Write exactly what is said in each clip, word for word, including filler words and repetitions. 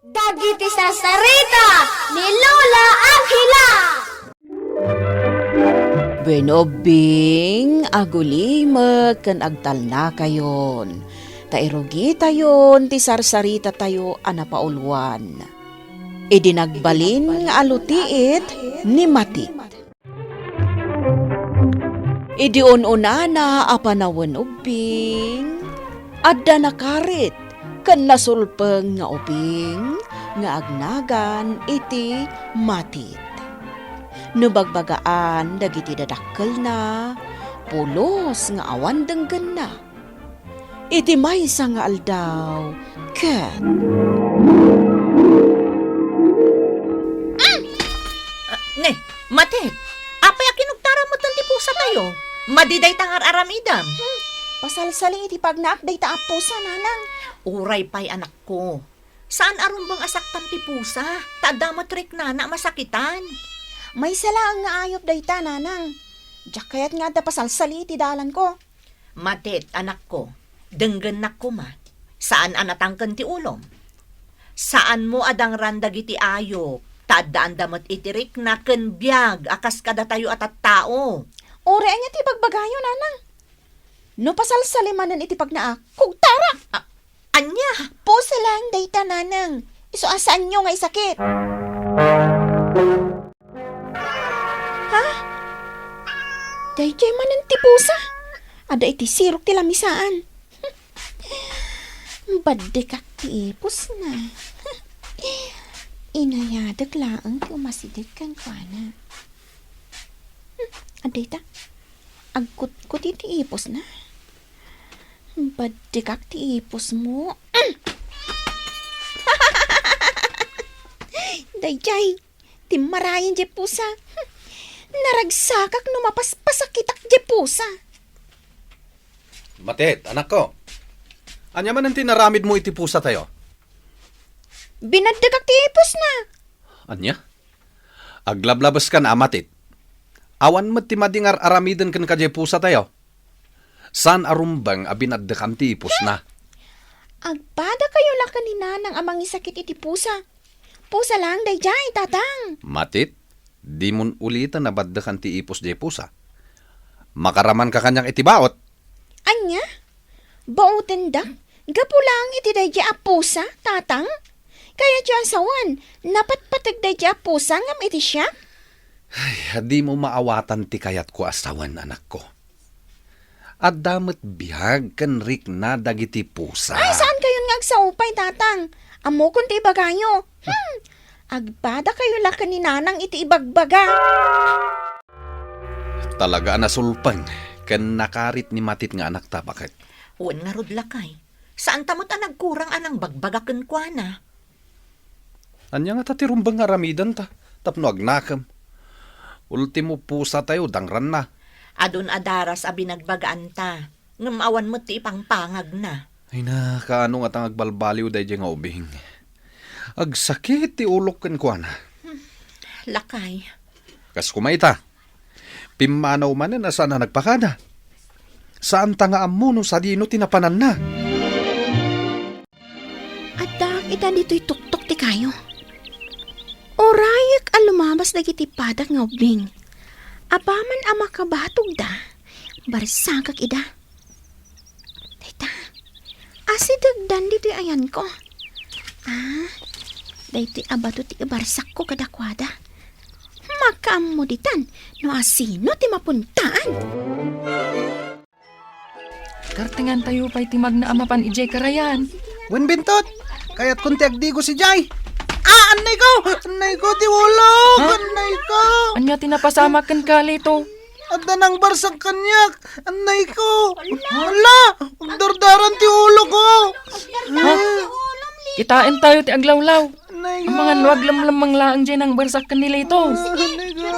Dagiti sarsarita ni Lola Angela. Wen ubbing, agulimek ken agtalnakayon, ta irugitayon ti sarsaritatayo a napauluan. Idi nagbalin nga alutiit ni Matit. Idi un-unana a panawen ubbing, adda nakarit ken nasulpeng nga ubing nga agnagan iti Matit. No bagbagaan dagiti dadakkelna, pulos nga awan denggenna. Iti maysa nga aldaw, ket Ah, ne, Matit, apay a kinugtaram metten ti pusatayo? Madi dayta nga ar-aramidem. Pasalsali iti pagnaak dayta a pusa, nanang. Uray pay, anakko. Saan a rumbeng a saktam ti pusa, ta adda met riknana a masakitan. Maysa laeng nga ayup dayta, nanang. Diak kayat nga adda pasalsali iti dalanko. Matit, anakko, denggennak koma. Saan a natangken ti ulom. Saanmo a dangran dagiti ayup, ta addaanda met iti rikna ken biag a kas kadatayo a tattao. Uray ania ti ibagbagayo, nanang? No pasalsali manen iti pagnaak, kugtarak! A-, ania? Pusa laeng dayta, nanang. Isu a saanyo nga isakit. Ha? Daydiay manen ti pusa? Adda iti sirok ti lamisaan. Baddekak ti ipusna. Inayadek laeng ti umasideg kenkuana. Adda ita, agkutkot iti ipusna. Baddekak ti ipusmo. Daydiay, timmarayen diay pusa. Naragsakak no mapaspasakitak diay pusa. Matit, anakko. Ania manen ti naramidmo iti pusatayo? Binaddekak ti ipusna. Ania? Aglablabeskan a, Matit. Awan met ti madi nga ar-aramiden kenka diay pusatayo. Saan a rumbeng a binaddekam ti ipusna. Agpadakayo la ken ni Nanang a mangisakit iti pusa. Pusa laeng daydiay, Tatang. Matit, dimon uliten a baddekan ti ipus diay pusa. Makaramanka kaniak iti baot. Ania? Baotendak? Gapu laeng iti daydiay a pusa, Tatang? Kayatyo a sawen, napatpateg daydiay a pusa ngem iti siak? Ay, dimo maawatan ti kayatko a sawen, anakko. Adda met biag ken rikna dagiti pusa. Ay, saankayon nga agsao pay, Tatang. Ammokon ti ibagayo. Hmm. Agpadakayo la ken ni Nanang iti ibagbaga. Talaga a nasulpeng ken nakarit ni Matit nga anakta, baket. Wen ngarud, lakay. Saanta met a nagkurang a nangbagbaga kenkuana. Ania ngata ti rumbeng nga aramidenta tapno agnakem? Ultimo, pusatayo, dangranna. Adun a daras a binagbagaanta, ngem awan met ti ipangpangagna. Ay na, kaano ngata nga agbalbaliw daydiay nga ubing? Agsakit ti ulok kenkuana. Lakay. Kas koma ita, pimmanaw manen a saan a nagpakada. Saanta nga ammo no sadino ti napananna. Addaak ita ditoy tuktok ti kayo. Urayek a lumabas dagiti padak nga ubbing. Apaman a makabatogda, barsakak ida. Dayta, asidegdan ditoy ayanko. Ah, daytoy a bato ti ibarsakko kadakuada. Makaammo ditan no asino ti mapuntaan. Kartengantayo pay ti magna a mapan idiay karayan. Wen, Bintot, kayatkon ti agdigos idiay. Ah, annay ko! Annay ko, ti ulok! Ha? Annay ko! Ania ti napasamak kenka, Lito? Adda nangbarsak kaniak. Annay ko! Hala! Agdardaran ti ulok ko! Ha? Kitaentayo ti aglawlaw. Annay ko! Amangan no aglemlemmeng laeng diay nangbarsak ken ni Lito. Annay ko!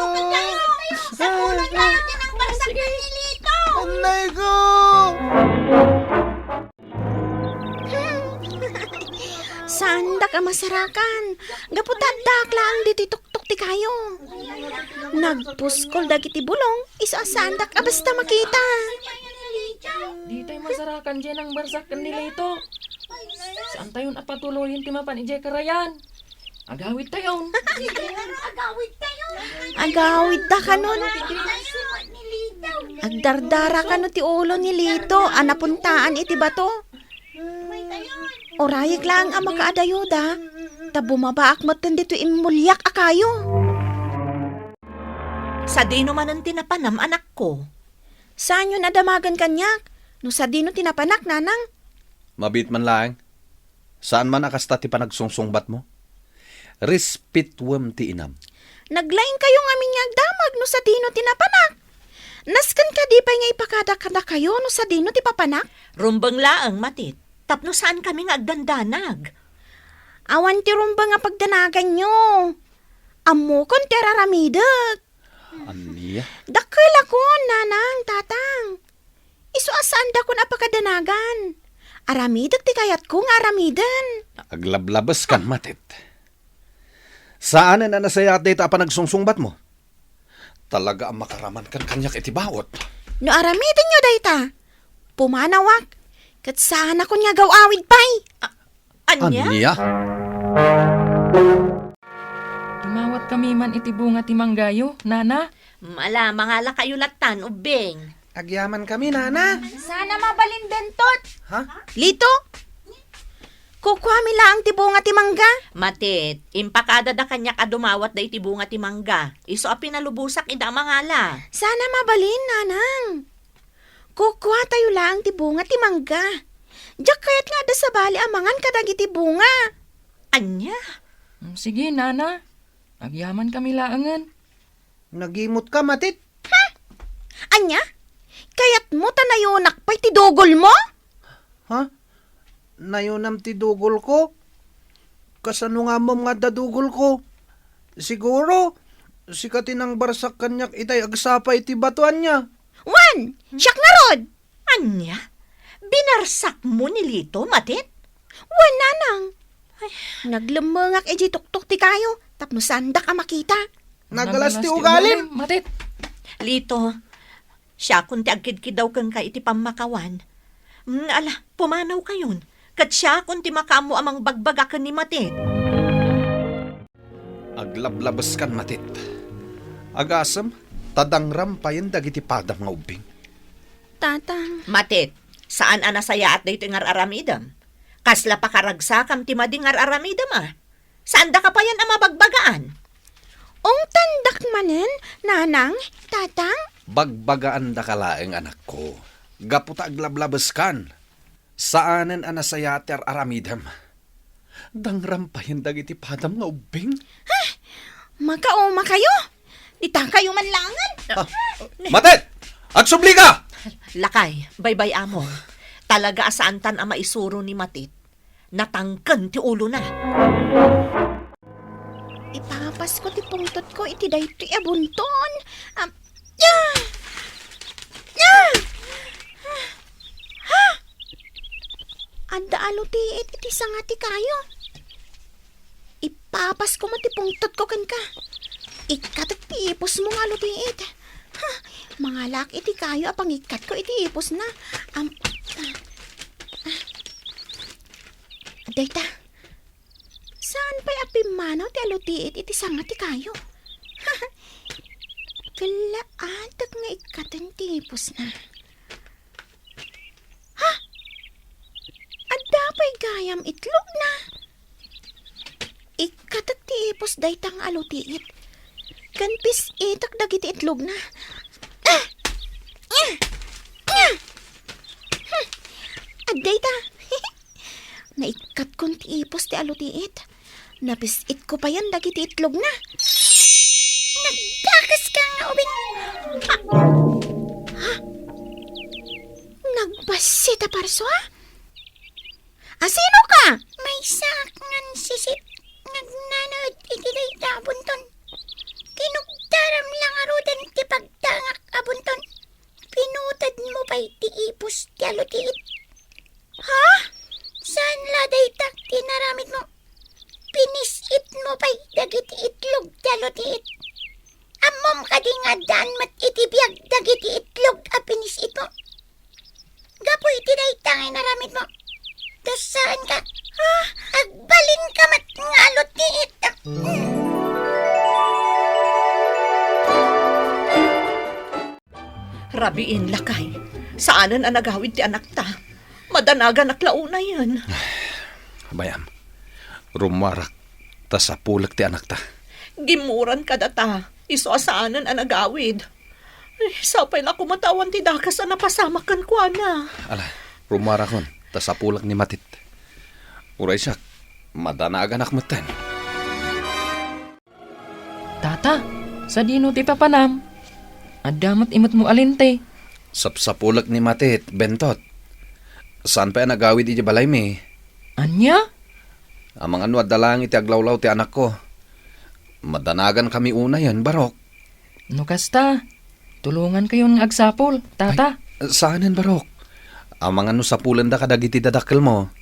Annay ko! Saandak a masarakan. Gapu ta addaak laeng ditoy tuktok ti kayo. Nagpuskol dagiti bulong, isu a saandak a basta makita. Ditay masarakan diay nangbarsak ken ni Lito. Saantayon a patuloyen ti mapan idiay karayan. Agawidtayon. Agawidda kanon. Agdardara kano ti ulo ni Lito a napuntaan iti bato. Urayek laeng a makaadayoda, ta bumabaak metten ditoy immuliak a kayo. Sadino manen ti napanam, anakko? Saanyon a damagen kaniak no sadino ti napanak, nanang. Mabiit man laeng. Saan man a kasta ti panagsungsungbatmo. Respetuem ti inam. Naglaingkayo ngamin nga agdamag no sadino ti napanak. Nasken kadi pay nga ipakada kadakayo no sadino ti papanak? Rumbeng laeng, Matit, tapno saankami nga agdandanag. Awan ti rumbeng a pagdanaganyo. Ammokon ti ar-aramidek. Ania? Dakkelakon, nanang, tatang. Isu a saandakon a pakadanagan. Aramidek ti kayatko nga aramiden. Aglablabeskan, Matit. Saanen a nasayaat dayta a panagsungsungbatmo. Talaga a makaramankan kaniak iti bawot. No aramidenyo dayta, pumanawak, ket saanakon nga agaw-awid pay. A-, ania? Ania? Dumawatkami man iti bunga ti manggayo, nana. Ala, mangalakayo lattan, ubbing. Agyamankami, nana. Saan a mabalin, Bentot. Ha? Lito? Kukuami laeng ti bunga ti mangga. Matit, impakadada kaniak a dumawat daydi bunga ti mangga. Isu a pinalubosak ida a mangala. Saan a mabalin, nanang. Kukuatayo laeng ti bunga ti mangga. Diak kayat nga adda sabali a mangan kadagiti bunga. Ania? Mm, sige, nana. Agyamankami laengen. Nagimotka, Matit. Ha? Ania? Kayatmo ta nayonak pay ti dugolmo? Ha? Nayonam ti dugolko? Kasano nga ammom nga adda dugolko? Siguro, sika ti nangbarsak kaniak itay agsapa iti bato, ania? Wen, siak ngarud! Ania? Binarsakmo ni Lito, Matit? Wen, nanang. Ay. Naglemmengak idiay tuktok ti kayo tapno saandak a makita. Nagalas ti ugalim, Matit. Lito, siakon ti agkidkidaw kenka iti pammakawan. Mm, ala, pumanawkayon. Ket siakon ti makaammo a mangbagbaga ken ni Matit. Aglablabeskan, Matit. Agasem, ta dangrampayen dagiti padam nga ubbing. Tatang. Matit, saan a nasayaat daytoy nga ar-aramidem. Kasla pakaragsakam ti madi nga ar-aramidem, a? Saandaka payen a mabagbagaan? Ungtandak manen, nanang, tatang? Bagbagaandaka laeng, anakko. Gapu ta aglablabeskan. Saanen a nasayaat ti ar-aramidem. Dangrampayen dagiti padam nga ubbing. Ay, makaumakayo. Ditakayo man laengen. Ah, Matit! Agsublika! Lakay, baybay-amon. Talaga a saantan a maisuro ni Matit. Natangken ti ulona. Ipapasko ti pungtotko iti daytoy a bunton. Am, ah! Ah! Ah! Adda a lutiit iti sanga ti kayo. Ipapasko met ti pungtotko kenka. Ikkatek ti ipusmo nga a lutiit. Ha! Mangalak iti kayo a pangikkatko iti ipusna. Am, ah, ah. Dayta. Saan pay a pimmanaw ti a lutiit iti sanga ti kayo? Kellaatek nga ikkaten ti ipusna. Ha? Adda pay gayam itlogna? Ikkatek ti ipus dayta nga a lutiit. Ken pis-itek dagiti itlogna. Ah! Ah! Ah! Hmm. Adda ita. Naikkatkon ti ipus ti a lutiit. Napis-itko payen dagiti itlogna. Nagdakes ka nga ubing. Ah! Ha? Nagbassit a parso, a? Asino ka? Maysaak ngan sisit nga agnanaed iti dayta a bunton. Kinugtaram la ngaruden ti pagtangak a bunton. Pinutedmo pay ti ipus ti a lutiit. Ha? Saan la dayta ti inaramidmo? Pinis-itmo pay dagiti itlog ti a lutiit. Ammom kadi nga addaan met iti biag dagiti itlog a pinis-itmo? Gapu iti dayta nga inaramidmo, Ta saanka, ha? Agbalinka met nga alutiit. Rabiin, lakay. Saanen a nagawid ti anakta. Madanaganak la unayen. Abayam, rummuarak ta sapulek ti anakta. Gimmuran kadata, isu a saanen a nagawid. Ay, sapay la koma ta awan ti dakes a napasamak kenkuana. Ala, rummuarakon, ta sapulek ni Matit. Uray siak, madanaganak metten. Tata, sadino ti papanam? Adda met imetmo a lente. Sapsapulek ni Matit, Bentot. Saan pay a nagawid idiay balaymi? Ania? Amangan no adda laeng iti aglawlaw ti anakko. Madanagankami unayen, Barok. No kasta, tulongankayon nga agsapul, Tata. Ay, saanen, Barok. Amangan no sapulenda kadagiti dadakkelmo.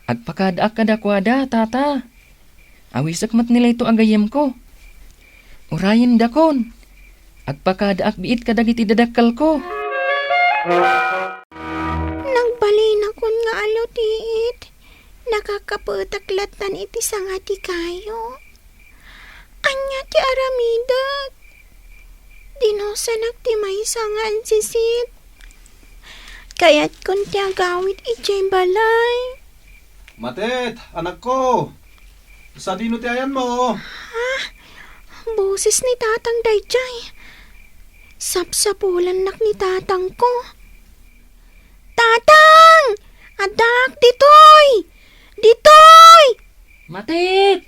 Agpakadaak kadakuada, Tata. Awisek met ni Lito a gayyemko. Urayendakon. Agpakadaak biit kadagiti dadakkelko. Nagbalinakon nga alutiit. Nakakapetak lattan iti sanga ti kayo. Ania ti aramidek? Dinusanak ti maysa nga ansisit. Kayatkon ti agawid idiay balay. Matit, anakko! Sadino ti ayanmo? Ha? Boses ni Tatang daydiay. Sapsapulannak ni Tatangko. Tatang! Addaak ditoy! Ditoy! Matit!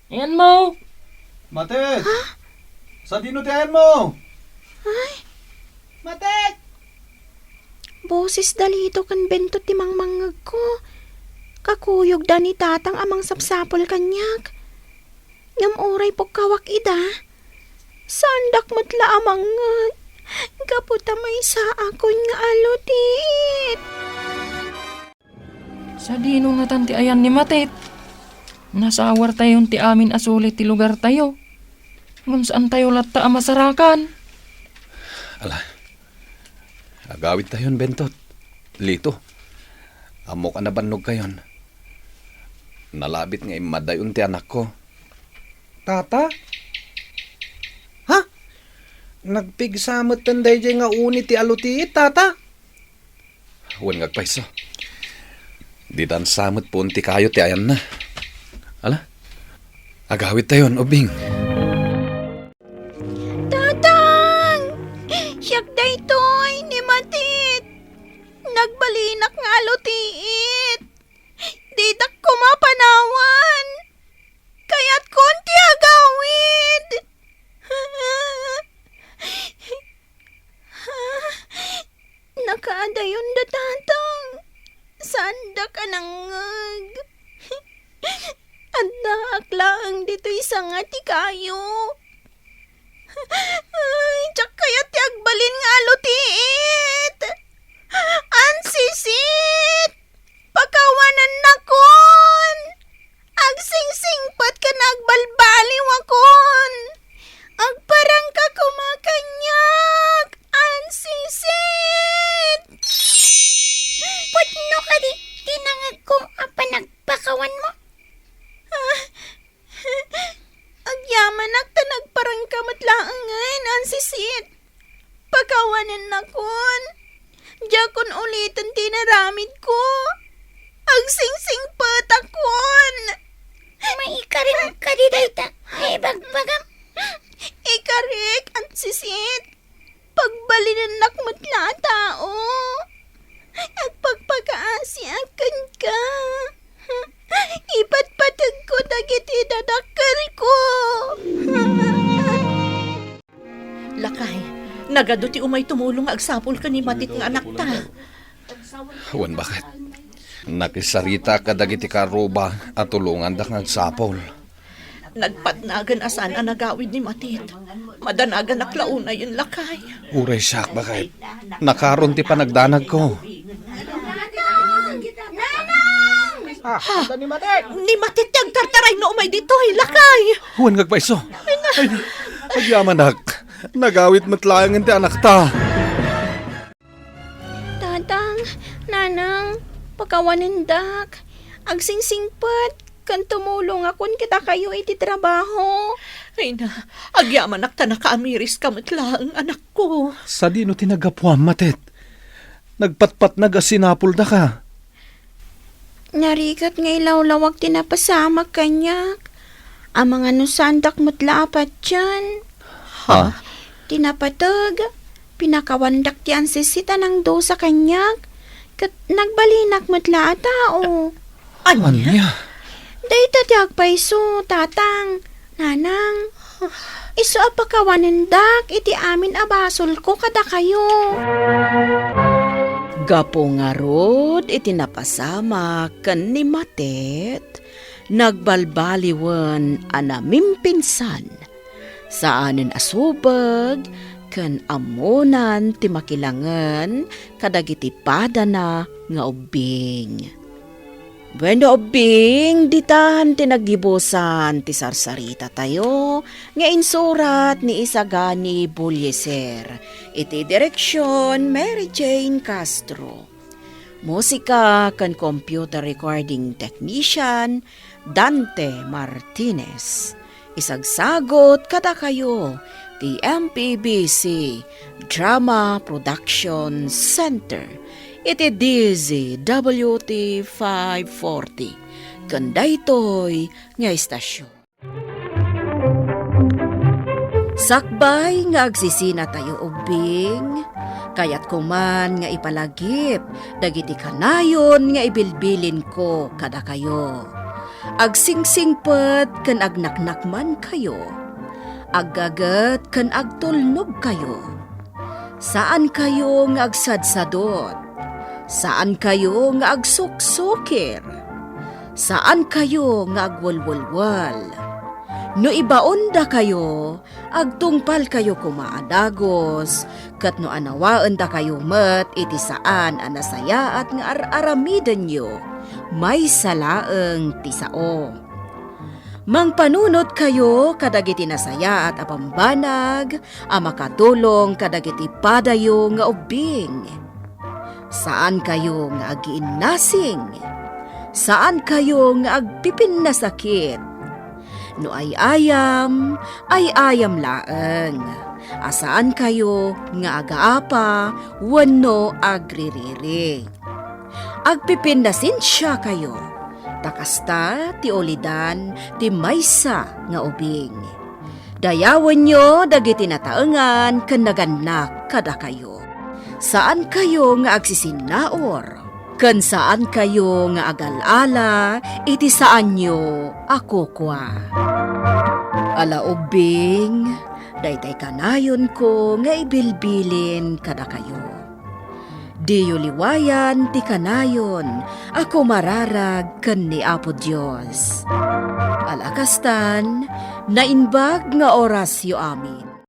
Ayanmo? Matit! Ha? Sadino ti ayanmo? Ay. Matit! Boses da Lito ken Bento ti mangmangngegko. Kakuyogda ni Tatang a mangsapsapul kaniak. Ngem uray pukkawak ida, saandak met la a mangngeg, gapu ta maysaakon nga alutiit. Sadino ngatan ti ayan ni Matit? Nasawartayon ti amin a sulit ti lugartayo. Ngem saantayo latta a masarakan. Ala, agawidtayon, Bentot. Lito, ammok a nabannogkayon. Nalabit nga immadayon ti anakko. Tata? Ha? Nagpigsa metten daydiay nga uni ti alutiit, Tata? Wen nga agpayso. Ditan sa met puon ti kayo ti ayanna. Ala? Agawidtayon, ubbing. Tatang! Siak daytoy, ni Matit. Nagbalinak nga alutiit. Ditak koma panawan. Kayatkon ti agawid. Nakaadayon da Tatang. Saandak a nangngeg. Addaak laeng ditoy sanga ti kayo. Ay, diak kayat ti agbalin nga alutiit. Ansisit! Pakawanennakon! Agsingsingpet ken agbalbaliwakon! Agparangka koma kaniak! Ansisit! Pudno kadi ti nangngegko a panagpakawanmo? Ah, agyamanak ta nagparangka met laengen, Ansisit. Pakawanennakon. Diakon uliten ti inaramidko. Agsingsingsingpetakon. Maikarim kadi dayta a ibagbagam? Ikarik, Ansisit. Pagbalinennak met la a tao. Agpakpakaasiak kenka. Ipatpategko dagiti dadakkelko. Lakay, nagadu ti umay tumulong nga agsapul ken ni Matit nga anakta. Wen, baket. Nakisarita kadagiti karuba a tulongandak nga agsapul. Nagpatnagan a saan a nagawid ni Matit. Madanaganak la unayen, lakay. Uray siak, baket. Nakaron ti panagdanagko. Ah, ha? Ni Matit! Ni Matit ti agtartaray no umay ditoy, lakay! Wen nga agpayso. Ay, agyamanak. Nagawid met laengen ti anakta. Tatang, Nanang, pakawanendak. agsingsingpet ken tumulongakon kadakayo iti trabaho. Ay na, agyamanak ta nakaamiriska met laeng, anakko. Sadino ti naggapuam, Matet? Nagpatpatnag a sinapuldaka. Narigat nga ilawlawag ti napasamak kaniak. Amangan no saandak met la a patien. Ha? Ti napateg, pinakawandak ti ansisi ta nangdusa kaniak, ket nagbalinak met la a tao. Ania? Ania? Dayta ti agpayso, Tatang, Nanang. Isu a pakawanendak iti amin a basolko kadakayo. Gapu ngarud iti napasamak ken ni Matet, nagbalbaliwen a namimpinsan. Saanen a subeg ken ammonan ti makilangen kadagiti padana nga ubbing. Bueno, ubbing, ditan ti naggibusan ti sarsarita tayo nga insurat ni Isagani Bullieser. Iti direksyon, Mary Jane Castro. Musika ken computer recording technician, Dante Martinez. Isagsagot kadakayo ti M P B C Drama Production Center iti D Z W T five forty. Ken daytoy nga istasyon. Sakbay nga agsisinatayo ubbing, kayatko man nga ipalagip dagiti kanayon nga ibilbilinko kadakayo. Agsingsingpet ken agnaknakmankayo. Aggaget ken agtulnogkayo. Saankayo nga agsadsadot. Saankayo nga agsuksukir. Saankayo nga agwelwelwel. No ibaondakayo, agtungpalkayo koma a dagus, ket no anawaendakayo met iti saan a nasayaat nga ar-aramidenyo, maysa laeng ti sao. Mangpanunotkayo kadagiti nasayaat a bambanag a makatulong kadagiti padayo nga ubbing. Saankayo nga agiinnasing. Saankayo nga agpipinnasakit. No ay-ayam, ay-ayam laeng. A saankayo nga agaapa wenno agririri. Agpipinnasensiakayo, ta kasta ti ulidan ti maysa nga ubing. Dayawenyo dagiti nataengan ken nagannak kadakayo. Saankayo nga agsisinnaur, ken saankayo nga agal-ala iti saanyo a kukua. Ala ubbing, daytay kanayonko nga ibilbilin kadakayo. Diyo liwayan ti kanayon a kumararag ken ni Apo Dios. Ala kastan, naimbag nga orasyo amin.